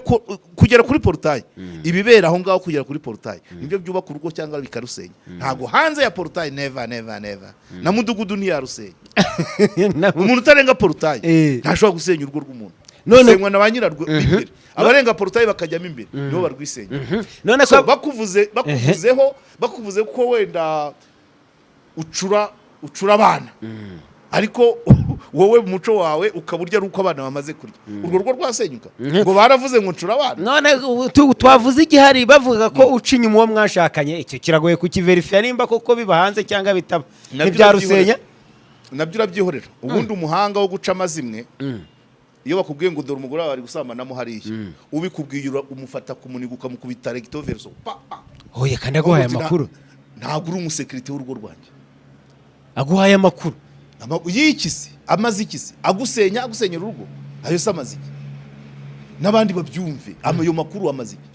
kugera kuri portail. Ibibera aho ngaho kugera kuri portail nibyo byubaka urugo cyangwa bikarusenya. Ntabwo hanze ya portail, never, never, never. Na mudugudu ntiyarusenya. Umuntu utarenga portail ntashobora gusenya urugo rw'umuntu. Rusenywa na ba nyirarwo b'imbere. Abarenga portail bakajyamo imbere nibo barwisenya. None So, ko bakuvuzeho, bakuvuze ko wenda ucura abana, ariko wowe mu muco wawe ukaba urya ari uko abana bamaze kurya, urwo rugo rwasenyuka ngo baravuze ngo ncura abana? None ubu twavuze igihari, bavuga ko uca inyuma uwo mwashakanye. Icyo kiragoye kukiverifiya nimba koko biba hanze cyangwa bitaba. Nabyo Ntibyarusenya? Nabyo urabyihorera. Ubundi umuhanga wo guca amazimwe, iyo bakubwiye ngo dore umugore wawe ari gusambanamo hariya, ubikubwiye umufata ku munigo, ukamukubita recto verso, pa pa. Oya, kandi aguhaye amakuru. Ntabwo uri umusekirite w'urugo rwanjye. Aguhaye amakuru. Y'iki se? Amaze iki se? Agusenya, agusenyera urugo, ayo se amaze iki? N'abandi babyumve. Ayo makuru amaze iki?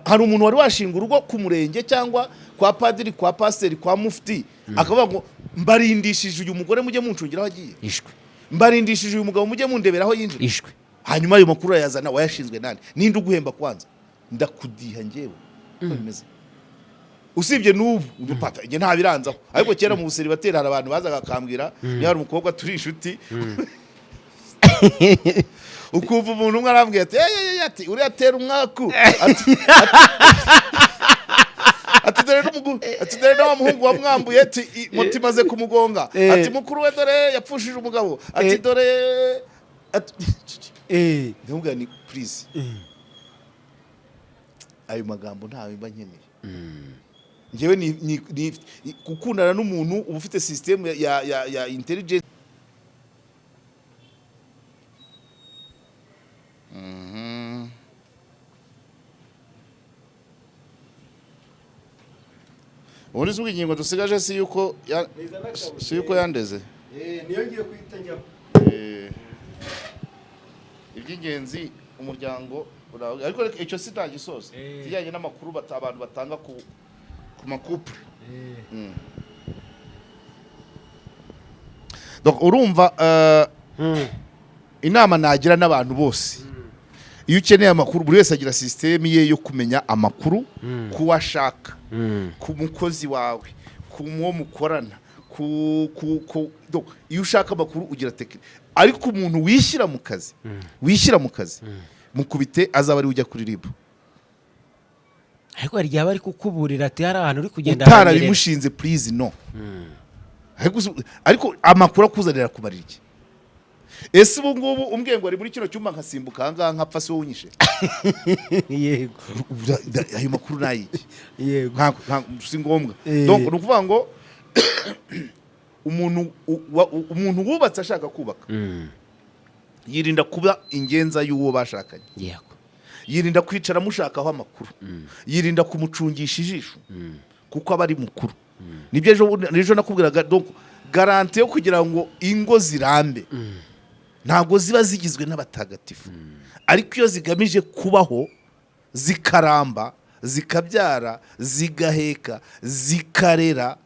Hari umuntu wari washinga urugo ku murenge cyangwa kwa padiri, kwa pasiteri, kwa mufti, akavuga ngo: "Mbarindishije uyu mugore, mujye muncungira aho agiye"? Ishwe. "Mbarindishije uyu mugabo, mujye mundebera aho yinjira"? Ishwe. Hanyuma ayo makuru urayazana wayashinzwe nande? Ninde uguhemba? Kwanza ndakudiha njyewe uko bimeze. Usibye n'ubu pata njye ntabiranzaho, ariko kera mu buseribateri hari abantu bazaga bakambwira, niba hari umukobwa turi inshuti, ukumva umuntu umwe arambwira ati: "Ey, ey, ey," ati: "Uriya atera umwaku," ati dore ati dore na wa muhungu wamwambuye, ati moto imaze kumugonga, ati mukuru we dore yapfushije umugabo, ati dore ati. Ndamubwira ni please, ayo magambo ntayo mba nkeneye. Njyewe ni gukundana n'umuntu uba ufite system ya intelligence. Ubundi si ubwo ingingo dusigaje si yuko yandeze? Niyo ngiye guhita njyaho. Iby'ingenzi umuryango ariko reka icyo sinagisoza. Ikijyanye n'amakuru abantu batanga ku ma couple. Donc urumva, inama nagira n'abantu bose, iyo ukeneye amakuru, buri wese agira système ye yo kumenya amakuru ku ashaka, ku mukozi wawe, ku muwo mukorana, ku ku ku donc iyo ushaka amakuru ugira technique. Ariko umuntu wishyira mu kazi, wishyira mu kazi, mukubite, azaba ari ujya kuri RIB. Ariko hari igihe aba ari kukuburira ati hari ahantu uri kugenda hanyerera. Utarabimushinze, please, no. Ariko amakuru akuzanira kumarira iki? Ese ubu ngubu umbwiye ngo ari muri kino cyumba, nkasimbuka ahangaha nkapfa, si wowe unyishe? Yego. Ayo makuru ni ayiki? Si ngombwa. Donc ni ukuvuga ngo umuntu wubatse ashaka kubaka yirinda kuba ingenza y'uwo bashakanye, yirinda kwicara amushakaho amakuru, yirinda kumucungisha ijisho kuko aba ari mukuru. Nibyo ejo nakubwiraga. Donc garantie yo kugira ngo ingo zirambe, ntabwo ziba zigizwe n'abatagatifu, ariko iyo zigamije kubaho, zikaramba, zikabyara, zigaheka, zikarera,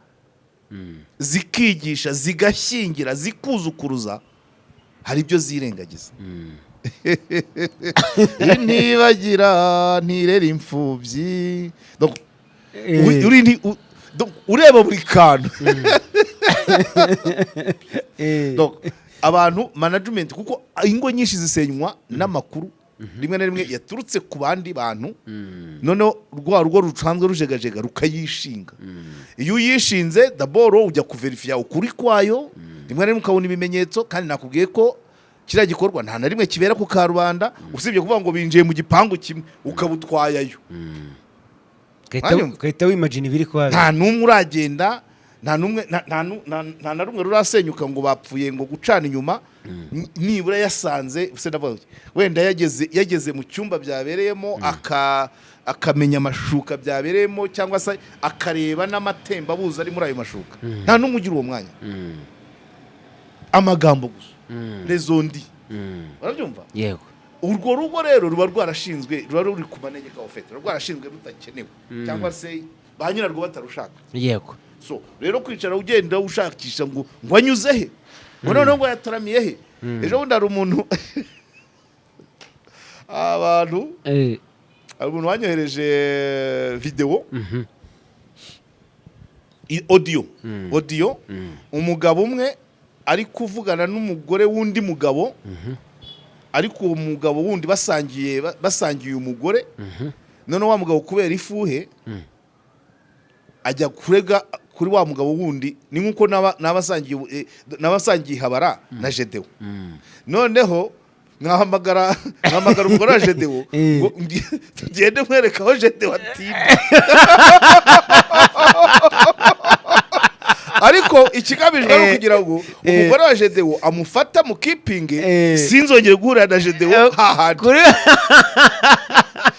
zikigisha, zigashyingira, zikuzukuruza, hari ibyo zirengagiza. Ntibagira ntirera imfubyi. Donc, donc, ureba buri kantu. Donc, abantu management, kuko ingo nyinshi zisenywa n'amakuru rimwe na rimwe yaturutse ku bandi bantu, noneho rwa rugo rusanzwe rujegajega rukayishinga. Iyo uyishinze, d'abord ujya kuverifiya ukuri kwayo, rimwe na rimwe ukabona ibimenyetso. Kandi nakubwiye ko kiriya gikorwa nta na rimwe kibera ku karubanda, usibye kuvuga ngo binjiye mu gipangu kimwe ukaba utwayayo. Hanyuma? Ugahita wimagina ibiri kuhabera. Nta n'umwe uragenda, nta n'umwe, nta na rumwe rurasenyuka ngo bapfuye ngo gucana inyuma. Nibura yasanze se, ndavuga iki, wenda yageze mu cyumba byabereyemo, akamenya amashuka byabereyemo, cyangwa se akareba n'amatembabuzi ari muri ayo mashuka. Nta n'umwe ugira uwo mwanya. Amagambo gusa, les on-dit, urabyumva? Yego. Urwo rugo rero ruba rwarashinzwe, ruba ruri ku manegeka ufite, ruba rwarashinzwe rutakenewe, cyangwa se ba nyirarwo batarushaka. So rero kwicara ugenda ushakisha ngo anyuze he, ngo noneho ngo yataramiye he. Ejo bundi hari umuntu, abantu, hari umuntu wanyohereje videwo, audio, umugabo umwe ari kuvugana n'umugore w'undi mugabo, ariko uwo mugabo wundi basangiye umugore. Noneho wa mugabo kubera ifuhe ajya kurega kuri wa mugabo wundi. Ni nk'uko n'abasangiye habara na Jedewo, noneho nkahamagara umugore wa Jedewo ngo tugende nkwereka aho Jedewo atinda. Ariko ikigamijwe ari ukugira ngo umugore wa Jedewo amufata mu kipinge, sinzongere guhurira na Jedewo hahandi. Kuri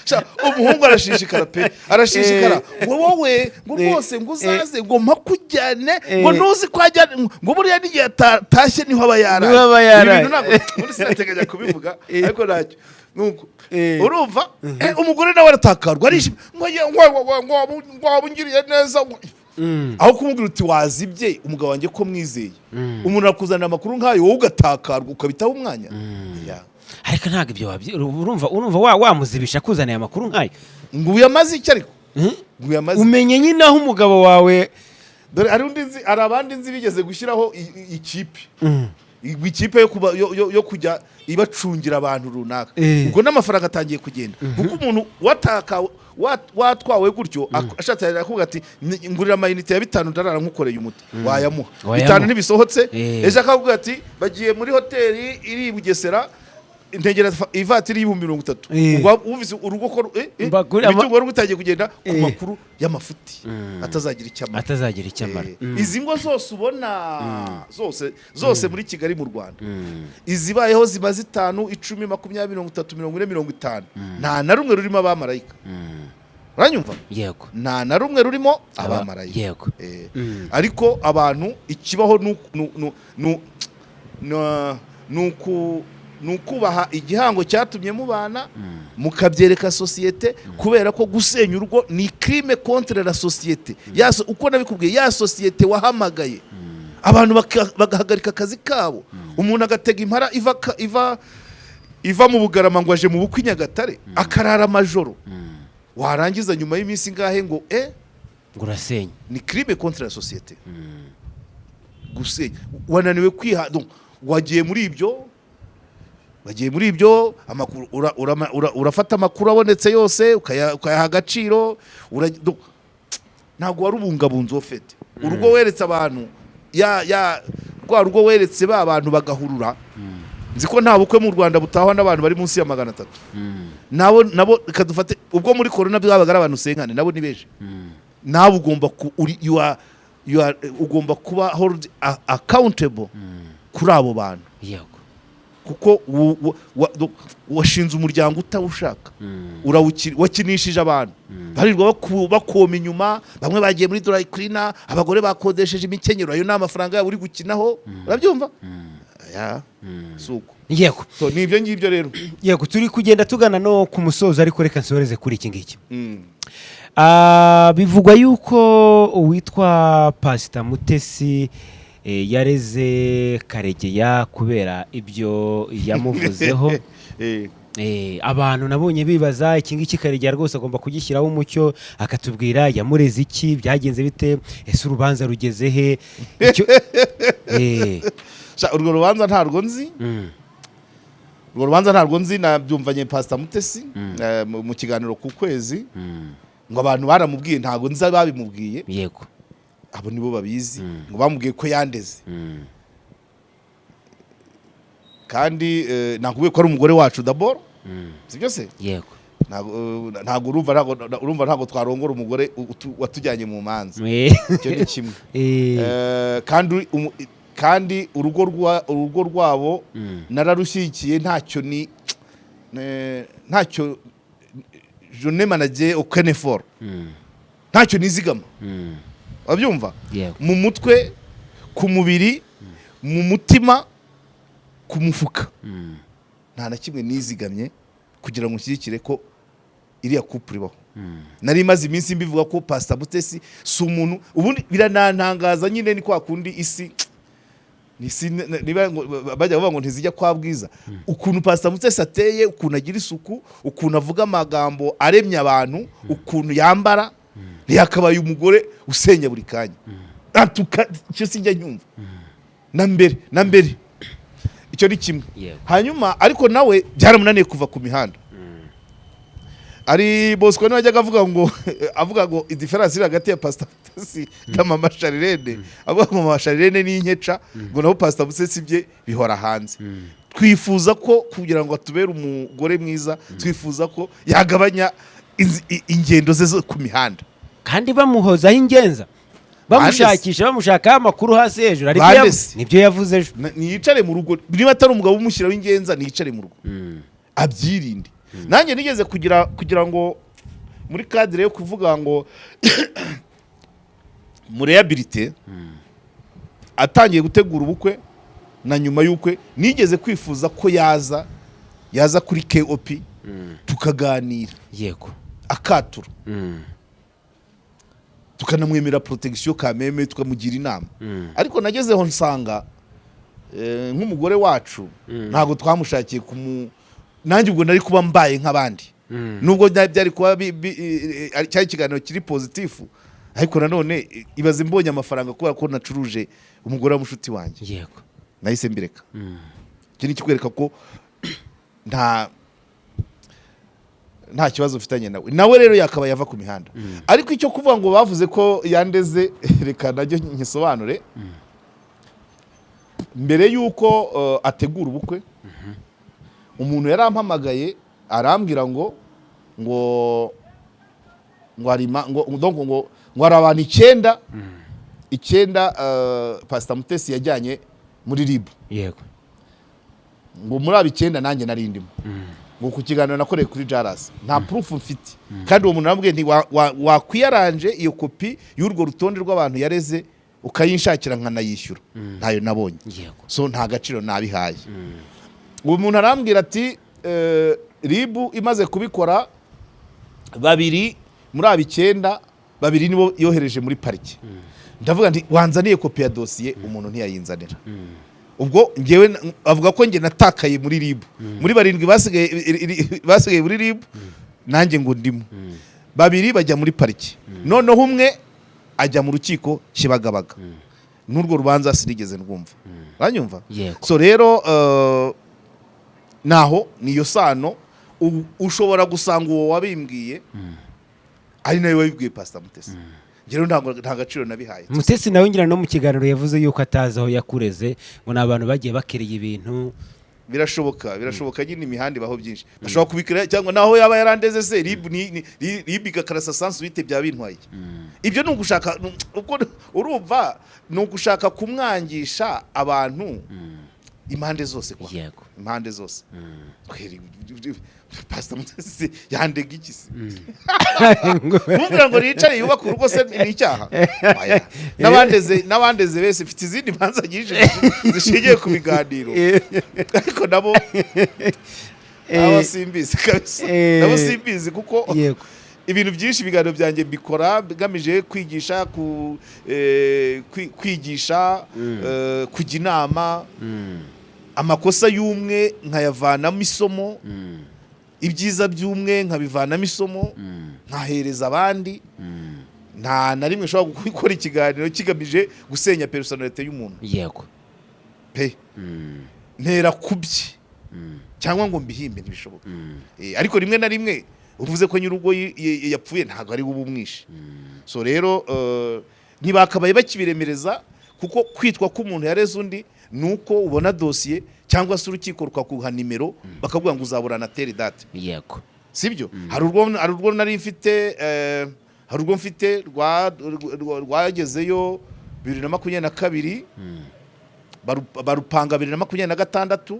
Sha, umuhungu arashishikara pe, arashishikara, ngo wowe ngo rwose ngo uzaze ngo mpakujyane, ngo ntuzi ko ajyane, ngo buriya n'igihe atashye niho aba yaraye. Niho aba yaraye. Ibi bintu ntabwo ubundi sinateganya kubivuga, ariko ntacyo nuko urumva, umugore nawe aratakarwa, arishima ngo ngo waba ungiriye neza aho kumubwira uti wazibye umugabo wanjye ko mwizeye. Umuntu arakuzanira amakuru nk'ayo, wowe ugatakarwa, ukabitaho umwanya. Yeah. Ariko ntabwo ibyo wabyi, urumva wamuzibisha akuzaniye amakuru nk'ayo? Ngo ubu yamaze iki ariko? Ngo yamaze. Umenye nyine aho umugabo wawe. Dore hari undi nzi, hari abandi nzi bigeze gushyiraho ikipe, ikipe yo kuba yo kujya ibacungira abantu runaka. Ubwo n'amafaranga atangiye kugenda, kuko umuntu watwawe gutyo ashatse yakubwira ati: "Ngurira amayinite ya 5, ndarara nkukoreye umuti." Wayamuha. Wayamuha. 5 ntibisohotse. Ejo akavuga ati: "Bagiye muri hoteli iri i Bugesera, ntegera ivatiri y'30,000." Ubwo wumvise urugo ko imitungo wari utangiye kugenda ku makuru y'amafuti atazagira icyo amara. Atazagira icyo amara. Izi ngo zose ubona, zose zose muri Kigali, mu Rwanda, izibayeho zimaze 5, 10, 20, 30, 40, 50, nta na rumwe rurimo abamarayika. Uranyumva? Yego. Nta na rumwe rurimo abamarayika. Ariko abantu ikibaho ni ukubaha igihango cyatumye mubana, mukabyereka sosiyete, kubera ko gusenya urugo ni crime contre la société. Uko nabikubwiye, ya sosiyete wahamagaye abantu bagahagarika akazi kabo, umuntu agatega impara iva mu Bugarama ngo aje mu bukwe i Nyagatare, akarara amajoro, warangiza nyuma y'iminsi ingahe ngo Ngo urasenya. Ni crime contre la société gusenya. Wananiwe kwiha. Donc, wagiye muri ibyo amakuru, urafata amakuru abonetse yose ukayaha agaciro. Donc, ntabwo warubungabunze. Ufite urugo weretse abantu, ya rwa rugo weretse ba bantu bagahurura. Nzi ko nta bukwe mu Rwanda butahwa n'abantu bari munsi ya 300. Nabo reka dufate ubwo muri corona bwabaga ari abantu senkane, nabo ni benshi. Nawe ugomba ku uri you are ugomba kuba hold accountable kuri abo bantu, kuko washinze umuryango utawushaka. Wakinishije abantu, barirwa bakoma inyuma, bamwe bagiye muri dry cleaner, abagore bakodesheje imikenyero. Ayo ni amafaranga yabo uri gukinaho, urabyumva? Ya, si uko? Yego. So, ni ibyo ngibyo rero. Yego, turi kugenda tugana no ku musozo, ariko reka nsoreze kuri iki ngiki. Bivugwa yuko uwitwa Pasita Mutesi yareze Karegeya kubera ibyo yamuvuzeho. Abantu nabonye bibaza iki ngiki. Karegeya rwose agomba kugishyiraho umucyo, akatubwira yamureze iki, byagenze bite, ese urubanza rugeze he? Sha, urwo rubanza ntarwo nzi. Urwo rubanza ntarwo nzi. Nabyumvanye Pasita Mutesi mu kiganiro ku kwezi, ngo abantu baramubwiye. Ntabwo nzi ababimubwiye. Abo nibo babizi. Ngo bamubwiye ko yandeze. Kandi nakubwiye ko ari umugore wacu d'abord, sibyo se? Yego. Ntabwo urumva ntabwo twarongora umugore watujyanye mu manza. Icyo ni kimwe. Kandi urugo rwabo nararushyigikiye, ntacyo ni ntacyo, je ne ménage aucun effort, ntacyo nizigama. Urabyumva? Yego. Mu mutwe, ku mubiri, mu mutima, ku mufuka, nta na kimwe nizigamye kugira ngo nshyigikire ko iriya couple ibaho. Nari maze iminsi mbivuga ko Pastor Mutesi si umuntu. Ubundi biranantangaza nyine, ni kwa kundi isi ni niba bajya bavuga ngo ntizijya kwa bwiza. Ukuntu Pastor Mutesi ateye, ukuntu agira isuku, ukuntu avuga amagambo aremye abantu, ukuntu yambara, ntiyakabaye umugore usenya buri kanya. Atuka icyo sinjya nyumva na mbere na mbere. Icyo ni kimwe. Hanyuma ariko nawe byaramunaniye kuva ku mihanda. Ari Bosco niwe wajyaga avuga ngo idifférence iri hagati ya Pastor Mutesi na Mama Charlene, avuga ngo Mama Charlene ni inkeca, ngo naho Pastor Mutesi bye bihora hanze. Twifuza ko kugira ngo atubere umugore mwiza, twifuza ko yagabanya ingendo ze zo ku mihanda. Kandi bamuhozaho ingenza, bamushakisha, bamushakaho amakuru hasi hejuru, ariko Bande se? nibyo yavuze ejo. Niyicare mu rugo. Niba atari umugabo umushyiraho ingenza, niyicare mu rugo abyirinde. Nanjye nigeze kugira ngo muri cadre yo kuvuga ngo muri réhabilité, atangiye gutegura ubukwe na nyuma y'ubukwe, nigeze kwifuza ko yaza kuri KOP tukaganira, akatura, tukanamwemera protection kameme, tukamugira inama. Ariko nagezeho nsanga nk'umugore wacu ntabwo twamushakiye kumu, nanjye ubwo nari kuba mbaye nk'abandi. Nubwo byari kuba cyari ikiganiro kiri positif, ariko nanone ibaze mbonye amafaranga kubera ko nacuruje umugore wa mushuti wanjye. Nahise mbireka. Iki ni ikikwereka ko nta kibazo mfitanye nawe. Nawe rero yakabaye yava ku mihanda. Ariko icyo kuvuga ngo bavuze ko yandeze, reka nacyo nkisobanure. Mbere y'uko ategura ubukwe, umuntu yarampamagaye arambwira ngo hari ngo donc ngo hari abantu icyenda Pastor Mutesi yajyanye muri RIB. Ngo muri abo 9 nanjye nari ndimo, ngo ku kiganiro nakoreye kuri Jaras. Nta proof mfite, kandi uwo muntu namubwiye nti wakwiyaranje iyo kopi y'urwo rutonde rw'abantu yareze ukayinshakira nkanayishyura, ntayo nabonye. So nta gaciro nabihaye. Uwo muntu arambwira ati RIB imaze kubikora, babiri muri abo 9, babiri nibo yohereje muri parike. Ndavuga nti wanzaniye kopi ya dosiye, umuntu ntiyayinzanira. Ubwo ngewe avuga ko njye natakaye muri RIB, muri barindwi basigaye muri RIB, nanjye ngo ndimo. Babiri bajya muri pariki, noneho umwe ajya mu rukiko Kibagabaga. N'urwo rubanza sinigeze ndwumva, uranyumva? Yego. So rero naho niyo sano. Ushobora gusanga uwo wabimbwiye ari nawe wabibwiye Pastor Mutesi. Njye rero ntabwo nta gaciro nabihaye. Mutesi nawe ngira no mu kiganiro yavuze yuko atazi aho yakureze, ngo ni abantu bagiye bakiriye ibintu. Birashoboka, birashoboka nyine, imihanda ibaho byinshi, bashobora kubikira, cyangwa naho yaba yarandeze se, RIB RIB igakarasa sans suite, byaba bintwaye iki? Ibyo ni ugushaka ubwo urumva ni ugushaka kumwangisha abantu impande zose kwa impande zose. Kweri, Pastor Mutesi yandega iki se? Kumubwira ngo yicare yubake urugo se ni icyaha? Oya. N'abandeze bese, mfite izindi manza nyinshi zishingiye ku biganiro, ariko nabo simbizi kabisa. Nabo simbizi kuko ibintu byinshi, ibiganiro byanjye mbikora bigamije kwigisha, kwigisha, kujya inama, amakosa y'umwe nkayavanamo isomo, ibyiza by'umwe nkabivanamo isomo nkahereza abandi. Nta na rimwe nshobora gukora ikiganiro kigamije gusenya personnalité y'umuntu pe, ntera kubye cyangwa ngo mbihimbe, ntibishoboka. Ariko rimwe na rimwe uvuze ko nyir'urugo yapfuye, ntabwo ari we uba umwishe. So rero ntibakabaye bakibiremereza, kuko kwitwa ko umuntu yareze undi ni uko ubona dosiye cyangwa se urukiko rukaguha nimero, bakavuga ngo uzaburana telle date. Sibyo? Hari urwo nari mfite, hari urwo mfite rwagezeyo 2022, barupanga 2026.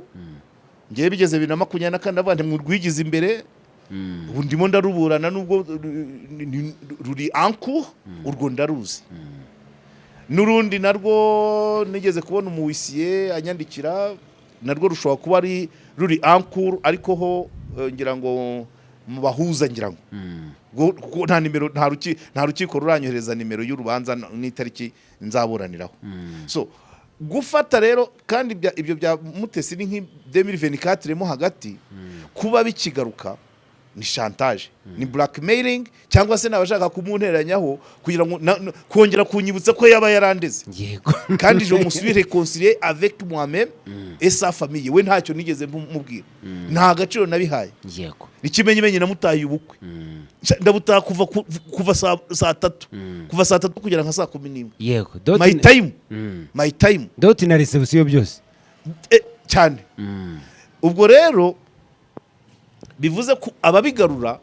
Ngewe bigeze 2024 ndavuga nti murwigize imbere, ubu ndimo ndaruburana nubwo ruri en cours. Urwo ndaruzi. N'urundi narwo nigeze kubona umuwisiye anyandikira, narwo rushobora kuba ari ruri en cours, ariko ho ngira ngo mu bahuza, ngira ngo kuko nta nimero, nta rukiko ruranyohereza nimero y'urubanza n'itariki nzaburaniraho. So gufata rero kandi ibyo bya Mutesi ni nk'i 2024 mo hagati, kuba bikigaruka ni chantage, ni blackmailing, cyangwa se n'abashaka kumunteranyaho kugira ngo kongera kunyibutsa ko yaba yarandeze. Kandi je me suis réconcilié avec moi-même et sa famille. We ntacyo nigeze mubwira, nta gaciro nabihaye. Ikimenyimenyi namutaye ubukwe. Ndabutaha kuva saa 3, kuva saa 3 kugera nka saa 11. Dot My time, my time. Dot na reception byose. Cyane. Ubwo rero bivuze ko ababigarura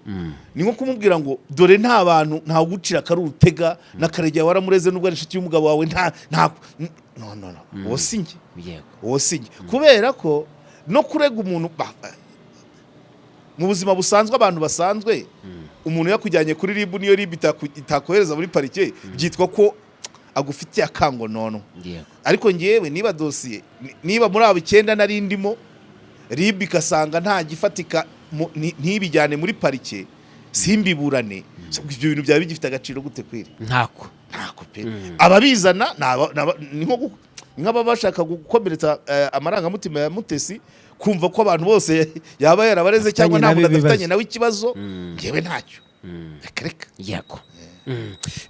ni nko kumubwira ngo dore nta bantu, nta gucira akari urutega na Karegeya waramureze nubwo ari inshuti y'umugabo wawe. Nta no no no, uwo si njye. Uwo si njye, kubera ko no kurega umuntu mu buzima busanzwe, abantu basanzwe, umuntu yakujyanye kuri RIB, niyo RIB itakohereza muri parike, byitwa ko agufitiye akangonono. Ariko ngewe niba dosiye niba muri abo 9 nari ndimo, RIB igasanga nta gifatika ntibijyane muri parike, simbiburane. So, ibyo bintu byaba bigifite agaciro gute kweri? Ntako. Ntako pe. Ababizana ni nk'ababa bashaka gukomeretsa amarangamutima ya Mutesi. Kumva ko abantu bose yaba yarabareze cyangwa Afitanye nta muntu nabo ibibazo. adafitanye nawe ikibazo, ngewe ntacyo, reka reka. Yego.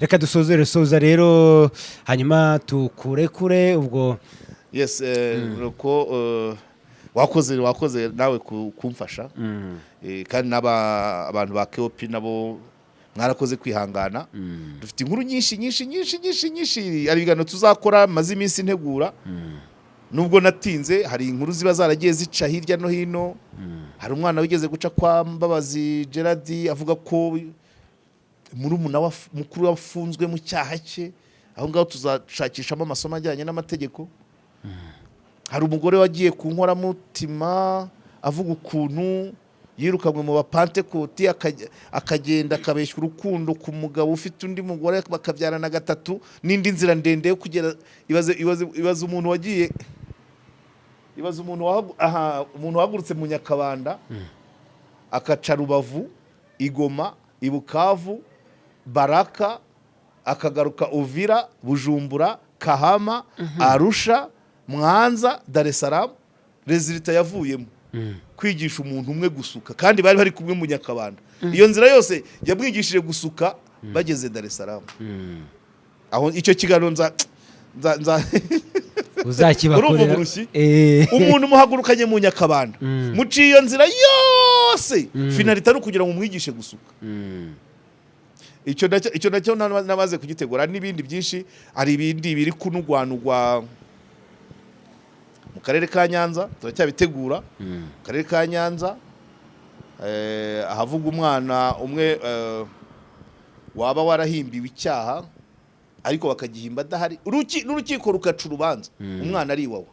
Reka dusoze rusoza rero, hanyuma tukurekure ubwo. Yes, ko wakoze nawe kumfasha. Kandi n'aba abantu ba KOP nabo mwarakoze kwihangana. Dufite inkuru nyinshi nyinshi nyinshi nyinshi nyinshi. Hari ibiganiro tuzakora maze iminsi ntegura, nubwo natinze. Hari inkuru ziba zaragiye zica hirya no hino. Hari umwana wigeze guca kwa Mbabazi Gerard avuga ko murumuna we mukuru we afunzwe mu cyaha cye. Aho ngaho tuzashakishamo amasomo ajyanye n'amategeko. Hari umugore wagiye ku nkoramutima avuga ukuntu yirukanywe mu Bapantekoti, akagenda akabeshywa urukundo ku mugabo ufite undi mugore, bakabyarana gatatu, n'indi nzira ndende yo kugera. Ibaze, ibaze, ibaze umuntu wagiye, ibaze umuntu aha, umuntu wahagurutse mu Nyakabanda, akaca Rubavu, Igoma, i Bukavu, Baraka, akagaruka Uvira, Bujumbura, Kahama, Arusha, Mwanza, Dar es Salaam. Résultat yavuyemo kwigisha umuntu umwe gusuka, kandi bari bari kumwe mu Nyakabanda. Iyo nzira yose yamwigishije gusuka bageze Dar es Salaam. Aho icyo kiganiro nza Uzakibakorera. Urumva uburushyi? Eh. Umuntu muhagurukanye mu Nyakabanda, muciye iyo nzira yose, finalité ari ukugira ngo umwigishe gusuka. Icyo nacyo namaze kugitegura n'ibindi byinshi. Hari ibindi biri kunugwanugwa mu karere ka Nyanza, turacyabitegura mu karere ka Nyanza, ahavuga umwana umwe waba warahimbiwe icyaha, ariko bakagihimba adahari, n'urukiko rukaca urubanza umwana ari iwawe.